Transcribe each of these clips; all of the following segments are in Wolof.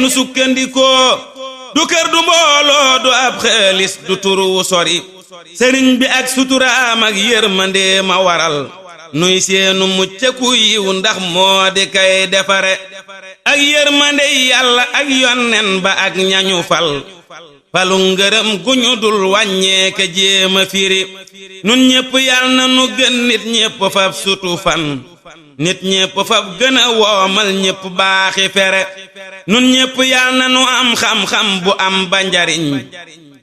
nu sukkandikoo du kër du mbooloo du ab xaalis du turu sori sëriñ bi ak suturaam ak yërmande ma waral nuy seenu mucc ku yiw ndax moo di kay defare ak yërmande yàlla ak yonnen ba ak ñañu fal falu ngërëm guñu dul wàññeeke jéema firi nun ñépp yal na nu gën nit ñépp fab sutu fan nit ñépp fab gën a woomal ñépp baaxi fere nun ñépp yal na nu am xam-xam bu am ba njariñ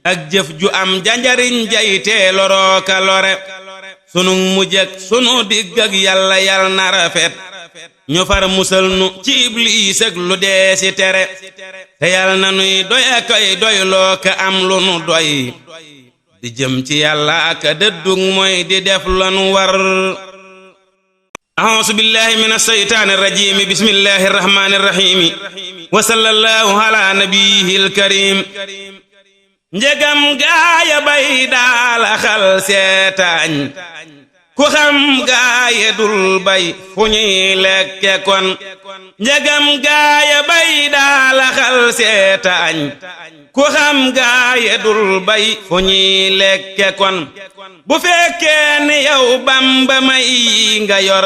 ak jëf ju am janjariñ jaytee lorooka lore sunu mujj ak sunu digg ak yàlla yal na rafet ñu far musal nu ci ibliis ak lu dee si tere te yal na nuy doy a koy doy loo ka am lu nu doy di jëm ci yàlla ak dëddug mooy di def lanu war a'uuzu billahi min ash-shaytaani rajiim bismillahi rahmaani rahiim wa sallallahu ala nabiyil karim njegam gaaya bay daala xal seetaañ ku xam gaaya dul bay fu ñuy lekke kon njegam gaaya bay daala xal seetaañ ku xam gaaya dul bay fu ñuy lekke kon bu fekkee ni yow Bamba may nga yor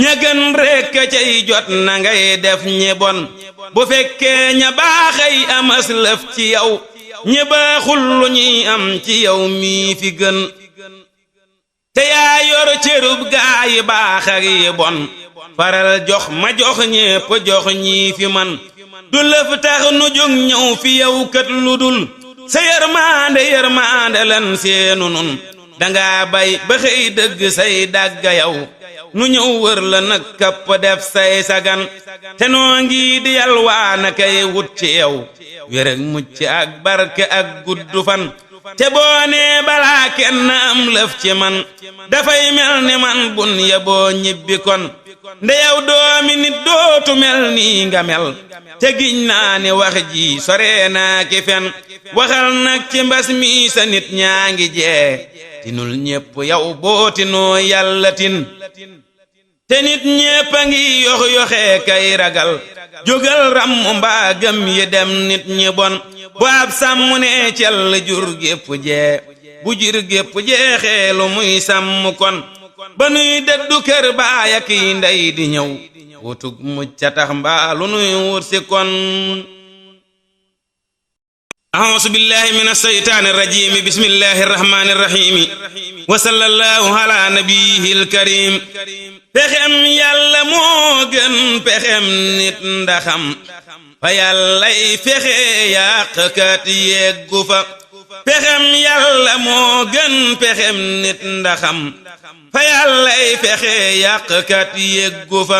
ña gën rekk cay jot na ngay def ñi bon bu fekkee ña baaxay amas lëf ci yow ñi baaxul lu ñuy am ci yow mii fi gën te yaa yor cërub gaa yi baax ak yi bon faral jox ma jox ñépp jox ñii fi man du lëf tax nu jóg ñëw fi yow kat lu dul sa yërmaande lan seenu nun danga bay ba xëy dëgg say dàgga yow nu ñëw wër la nag kapp def say sagan te noo ngi di yalwaana kay wut ci yow wér ak mucc ak barke ak guddu fan te boo nee balaa kenn am lëf ci man dafay mel ni man bun ya boo ñibbi kon nde yow doomi nit dootu mel nii nga mel te giñ naa ni wax ji sore naa ki fen waxal nag ci mbas mi sa nit ñaa ngi jee tinul ñépp yow bootinoo yàlla tin te nit ñépp a ngi yox yoxee kay ragal jógal rammu mbaa gëm yi dem nit ñi bon bu ab sàmm ne cell jur gépp jee bu jur gépp jeexee lu muy sàmm kon ba nuy dëddu kër baay ak yi ndey di ñëw wutug mucc tax mbaa lu nuy wut si kon a'uuzu billahi min ash-shaytaani rajiim bismillahi rahmaani rahiim wa sallallahu ala nabiyil karim pexem yàlla moo gën pexem nit ndaxam fa yàllay fexe yàqkat yeggu fa pexem yàlla moo gën pexem nit ndaxam fa yàllay fexe yàqkat yeggu fa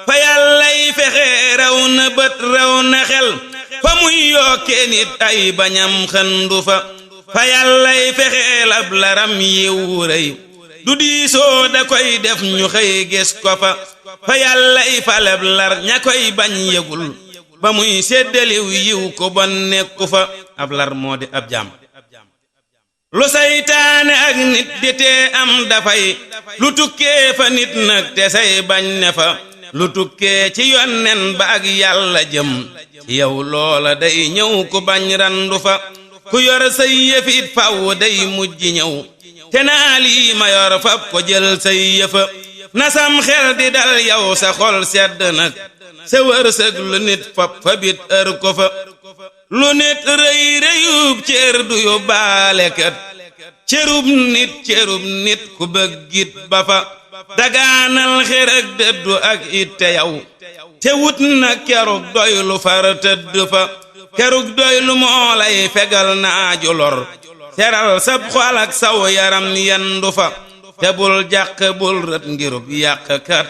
fa yàllay fexe raw na bët raw na xel fa muy yokkee nit ay bañam xëndu fa fa yàllay fexeel ab laram yiw rëy du diisoo da koy def ñu xëy gis ko fa yàllay faleb lar ña koy bañ yëgul ba muy séddaliw yiw ko bon nekku fa ab lar moo di ab jaam lu saytaane ak nit di tee am dafay lu tukkee fa nit nag te say bañ ne fa lu tukkee ci yonnen ba ak yàlla jëm ci yow loola day ñëw ku bañ randu fa ku yor say yëfit faw day mujj ñëw te naa lii ma yor fab ko jël say yëfa na sam xel di dal yow sa xol sedd nag sa wërsëg lu nit fab fa bit ër ko fa lu nit rëy rëyub cër du yóbbaale kat cërub nit ku bëggit ba fa dagaanal xër ak dëddu ak itte yow te wut na kerug doy lu far tëdd fa kerug doy lu moo lay fegal naaju lor seral sab xol ak saw yaram yendu fa te bul jàq bul rët ngirub yàqkat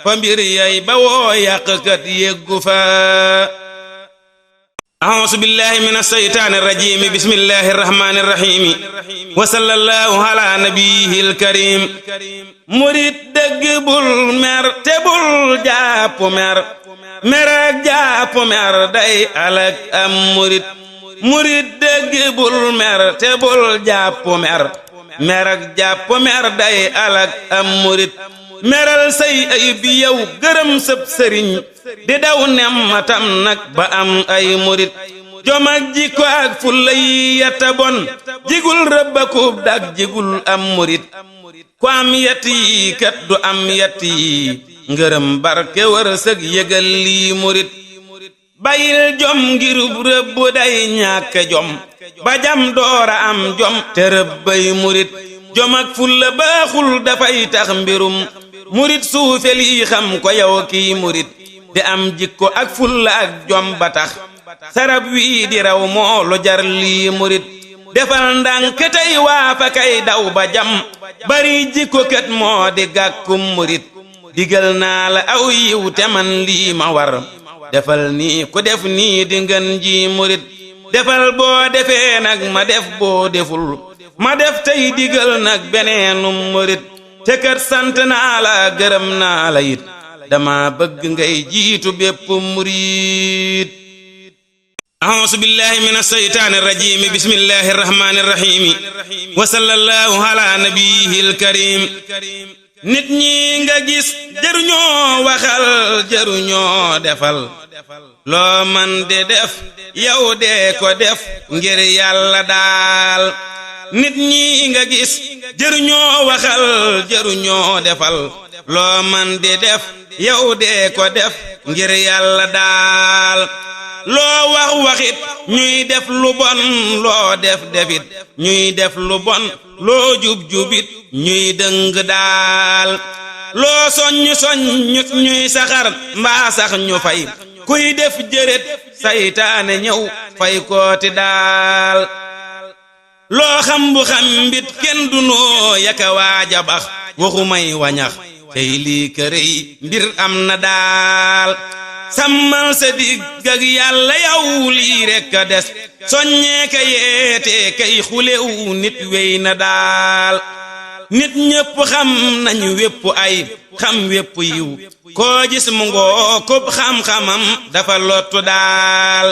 fa mbir yay ba woo yàqkat yeggu fa a'uuzu billahi min ash-shaytaani rajiim bismillahi rahmaani rahiim wa sallallahu ala nabiyil karim murit dëgg bul mer te bul jàpp mer mer ak jàpp mer day alak am murit dëgg bul mer te bul jàpp mer mer ak jàpp mer day alak am murit meral say ayib yow gërëm sëb sëriñ di daw nemmatam nag ba am ay murit jom ak jikko ak fulla yi yatta bon jigul rëbbakub dak jigul am murit ku am yett yi kat du am yett yi ngërëm barke wërsëg yëgal lii murit bayil jom ngirub rëbb day ñàkk jom ba jam doora am jom te rëbbay murit jom ak fulla baaxul dafay tax mbirum murit suufe lii xam ko yow kii murit te am jikko ak fulla ak jom ba tax sarab wii di raw moo lu jar lii murit defal ndànk tey waa fa kay daw ba jam bari jikko kat moo di gàkkum murit digal naa la aw yiw te man lii ma war defal nii ku def nii di ngën ji murit defal boo defee nag ma def boo deful ma def tey digal nag beneenum murit te kat sant naa la gërëm naa la it dama bëgg ngay jiitu bépp murit a'uuzu billahi minash shaytaanir rajiim bismillahir rahmaanir rahiim wa sallallahu ala nabiyyil karim nit ñi nga gis jëruñoo waxal jëruñoo defal loo man de def yow dee ko def ngir yàlla daal nit ñi nga gis jëruñoo waxal jëruñoo defal loo man de def yow dee ko def ngir yàlla daal loo wax waxit ñuy def lu bon loo def defit ñuy def lu bon loo jub jubit ñuy dëng daal loo soññ soññut ñuy saxar mbaa sax ñu fay kuy def jërét saytaane ñëw fay kooti daal loo xam bu xam mbit kenn du noo yaka waaja bax waxu may wañax tey lii kërëy mbir am na daal sàmmal sa digg ak yàlla yow lii rekk a des soññee ka yeete kay xulew nit wey na daal nit ñépp xam nañu wépp ay xam wépp yiw koo gis mu ngoo kub xam-xamam dafa lottu daal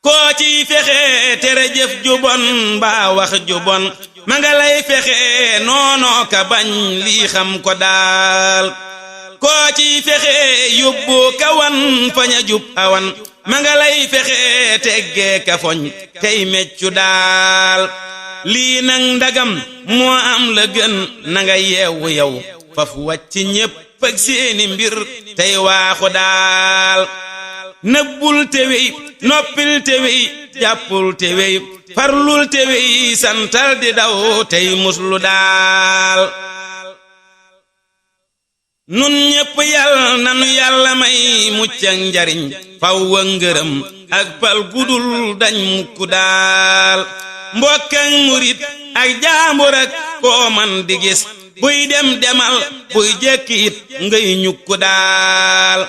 koo ciy fexe tere jëf ju bon mbaa wax ju bon ma nga lay fexe noonoo ka bañ lii xam ko daal koo ciy fexe yóbbu kawan faña jub awan ma nga lay fexe teggee ka foñ tey meccu daal lii nag ndagam moo am la gën na nga yeewu yow faf wàcc ñépp ak seeni mbir tey waaxu daal nëbbul te wey noppil te wey jàppul te wey farlul te wey santal di daw tey muslu daal nun ñépp yàlla nanu yàlla may mucc ak njariñ faw wa ngërëm ak pal gudul dañ mukk daal mbokk ak murit ak jaambur ak koo man di gis buy dem demal buy jekki it ngay ñukku daal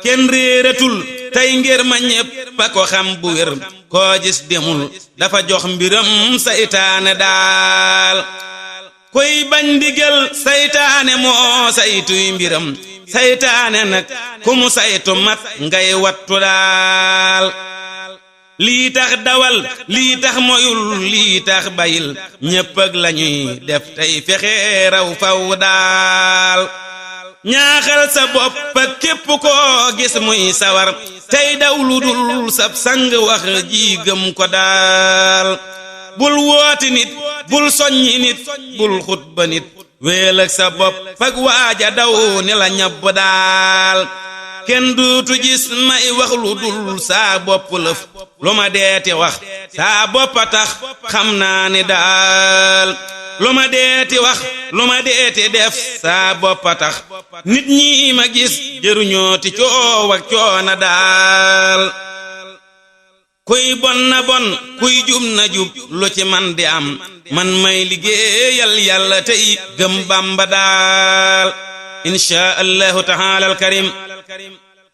kenn réeratul tey ngir ma ñépp a ko xam bu wér koo gis demul dafa jox mbiram saytaane daal kuy bañ digal saytaane moo saytuy mbiram saytaane nag ku mu saytu mat ngay wattu daal lii tax dawal lii tax moyul lii tax bayil ñépp ak lañuy def tey fexe raw faw daal ñaaxal sa bopp ak képp koo gis muy sawar tey daw lu dul sab sang wax ji gëm ko daal bul wooti nit bul soññi nit bul xutba nit wéel ak sa bopp ak waaja daw ni la ñabb daal kenn duutu gis may wax lu dul saa bopp lëf lu ma deeti wax saa boppa tax xam naa ni daal lu ma deeti wax lu ma deeti def saa boppa tax nit ñi ma gis jëruñoo ti coow ak coona daal kuy bon na bon kuy jub na jub lu ci man di am man may liggéeyal yàlla tey gëm Bamba daal insha allahu taala al karim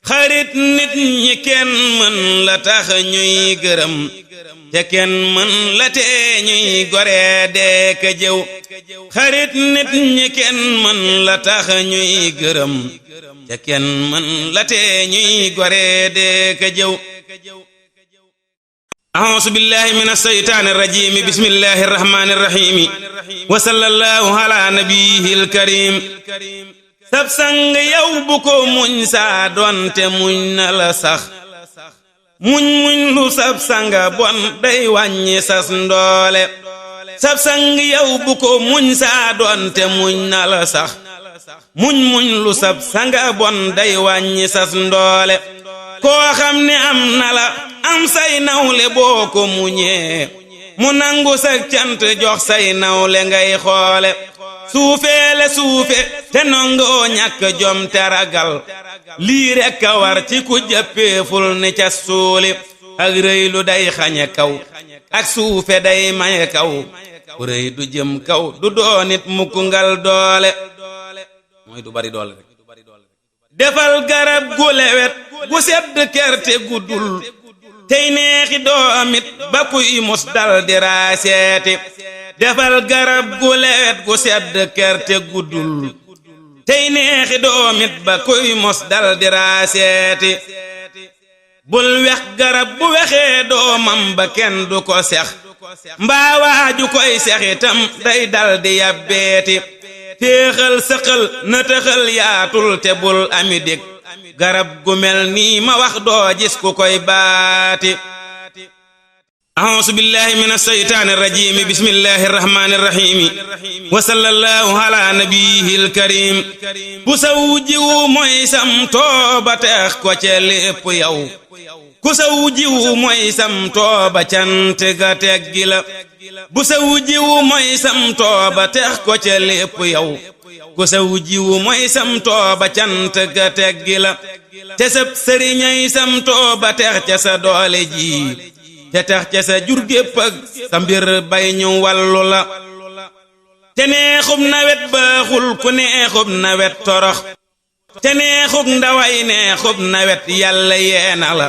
xarit nit ñi kenn mën la tax ñuy gërëm te kenn mën la tee ñuy gore dee ka jëw xarit nit ñi kenn mën la tax ñuy gërëm te kenn mën la tee ñuy gore dee ka jëw a'uuzu billahi minash shaytaanir rajiim bismillahir rahmaanir rahiim wa sallallahu ala nabiyyil karim sab sang yow bu ko muñ saa doonte muñ na la sax muñ lu sab sanga bon day wàññi sas ndoole sab sang yow bu ko muñ saa doonte muñ na la sax muñ lu sab sanga bon day wàññi sas ndoole koo xam ne am na la am say nawle boo ko muñee mu nangu sa cant jox say nawle ngay xoole suufeele suufe te nangoo ñàkk jom te ragal lii rekk a war ci ku jëppeeful ni ca suuli ak rëy lu day xañe kaw ak suufe day maye kaw ku rëy du jëm kaw du doonit mukk ngal doole mooy du bari doole rek defal garab gu lewet gu sedd kerte guddul tey neexi doomit ba kuy mus dal di raaseeti defal garab gu lewet gu sedd kerte guddul tey neexi doomit ba kuy mus dal di raaseeti bul wex garab bu wexee doomam ba kenn du ko sex mbaa waaju koy sex itam day dal di yabbeeti téexal sëqal na tëxal yaatul te bul ami dig garab gu mel nii ma wax doo gis ku koy baati a'uuzu billahi minash shaytaanir rajiim bismillahir rahmaanir rahiim wa sallallahu ala nabiyyil kariim bu saw jiwu mooy sam tooba teex ko ca lépp yow ku saw jiwu mooy sam tooba cant ga teggi la bu saw jiwu mooy sam tooba teex ko ca lépp yow ku saw jiwu mooy sam tooba cant ga teggi la te sab sëriñay sam tooba teex ca sa doole ji te tax ca sa jur gépp ak sa mbir bay ñu wàllu la te neexub nawet baaxul ku neexub nawet torox te neexub ndaway neexub nawet yàlla yeena la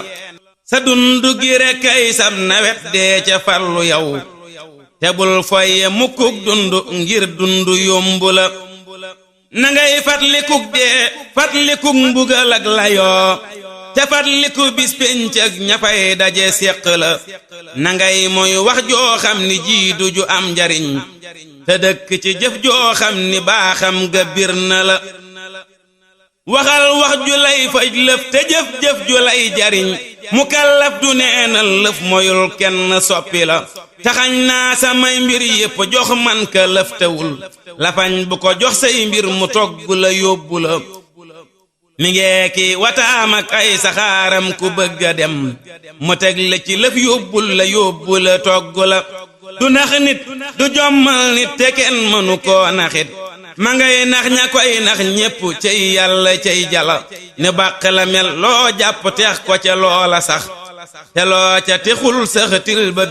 sa dundu gi rekk ay sab nawet dee ca farlu yow te bul foye mukkuk dundu ngir dundu yombu la na ngay fatlikuk dee fatlikuk mbugal ak layoo te fatliku bis pénc ak ñafay daje séq la na ngay mooy wax joo xam ni jiidu ju am njariñ te dëkk ci jëf joo xam ni baaxam ga bir na la waxal wax ju lay faj lëf te jëf-jëf ju lay jariñ mu kallaf du neenal lëf moyul kenn soppi la taxañ naa samay mbir yépp jox man ka lëf tewul lafañ bu ko jox say mbir mu togg la yóbbu la mi ngeeki wataam ak ay saxaaram ku bëgg a dem mu teg la ci lëf yóbbul la togg la du nax nit du jommal nit te kenn mënu koo naxit ma ngay nax ña koy nax ñépp cay yàlla cay jala ne bàq la mel loo jàpp teex ko ca loola sax te loo ca texul saxatil ba